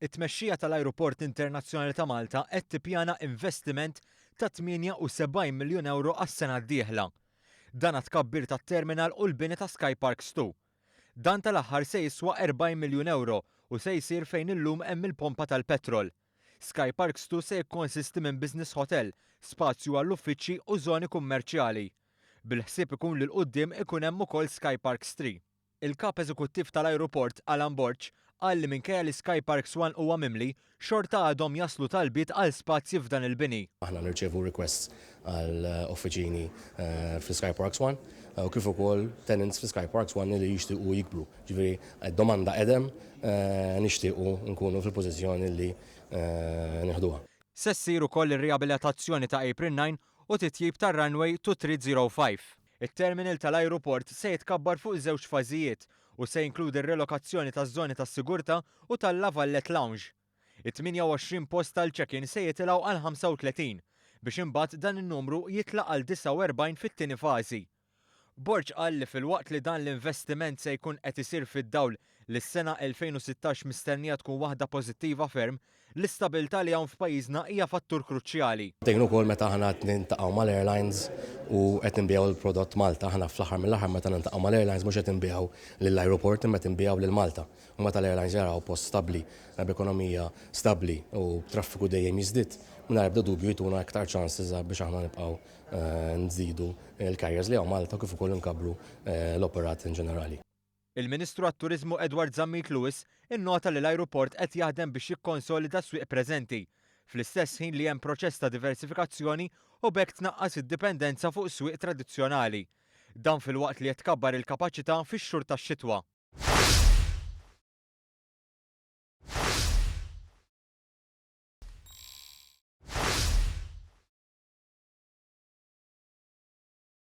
It-tmexxija tal-Ajruport Internazzjonali ta' Malta qed tippjana investiment ta' 78 miljun ewro għas-sena d-dieħla. Dan għat-tkabbir tat-terminal u l-bini ta' Skyparks 2. Dan tal-aħħar se jiswa 40 miljun ewro u se jsir fejn illum hemm il-pompa tal-petrol. Skyparks 2 se jikkonsisti minn business hotel, spazju għall-uffiċċji u żoni kummerċjali. Bil-ħsieb ikun li 'l quddiem ikun hemm ukoll Skyparks 3. Il-Kap Eżekuttiv tal-Ajruport, Alan Borg, qal li minkejja li Skyparks One huwa mimli, xorta għadhom jaslu talbiet għal spazji f'dan il-bini. Aħna nirċievu requests għal uffiċini fl-Skyparks One u kif ukoll tenants fl-Skyparks One li jixtiequ jikbru. Ġifieri d-domanda qed hemm, nixtiequ nkunu fil-pożizzjoni li nieħduha. Se ssir ukoll ir-riabilitazzjoni ta' Apron 9 u titjib tar-runway 2305. It-terminal tal-ajruport se jitkabbar fuq żewġ fażijiet u se jinkludi r-relokazzjoni taż-żoni tas-sigurtà u tal-La Valette Lounge. It-28 post tal-check-in se jitilgħu għal 35, biex imbagħad dan in-numru jitla' għal 49 fit-tieni fażi. Borg qal li filwaqt li dan l-investiment se jkun qed isir fid-dawl li s-sena 2016 mistennija tkun waħda pożittiva ferm, l-istabilità li hawn f'pajjiżna hija fattur kruċjali. Tgħin ukoll meta aħna qed niltaqgħu mal-airlines u qed inbigħu l-prodott Malta. Aħna fl-aħħar mill-aħħar meta niltaqgħu mal-airlines mhux qed inbigħu lill-ajruport imma qed inbigħu lil Malta. U meta l-airlines jaraw post stabbli, b'ekonomija stabbli u b'traffiku dejjem jiżdied, mingħajr ebda dubju jtuna iktar chances biex aħna nibqgħu nżidu l-carriers li hawn Malta kif ukoll inkabbru l-operat in ġenerali. Il-Ministru għat-Turiżmu Edward Zammit Lewis innota li l-ajruport qed jaħdem biex jikkonsolida s-swieq preżenti, fl-istess ħin li hemm proċess ta' diversifikazzjoni u b'hekk tnaqqas id-dipendenza fuq swieq tradizzjonali. Dan filwaqt li qed tkabbar il-kapaċità fix-xhur tax-xitwa.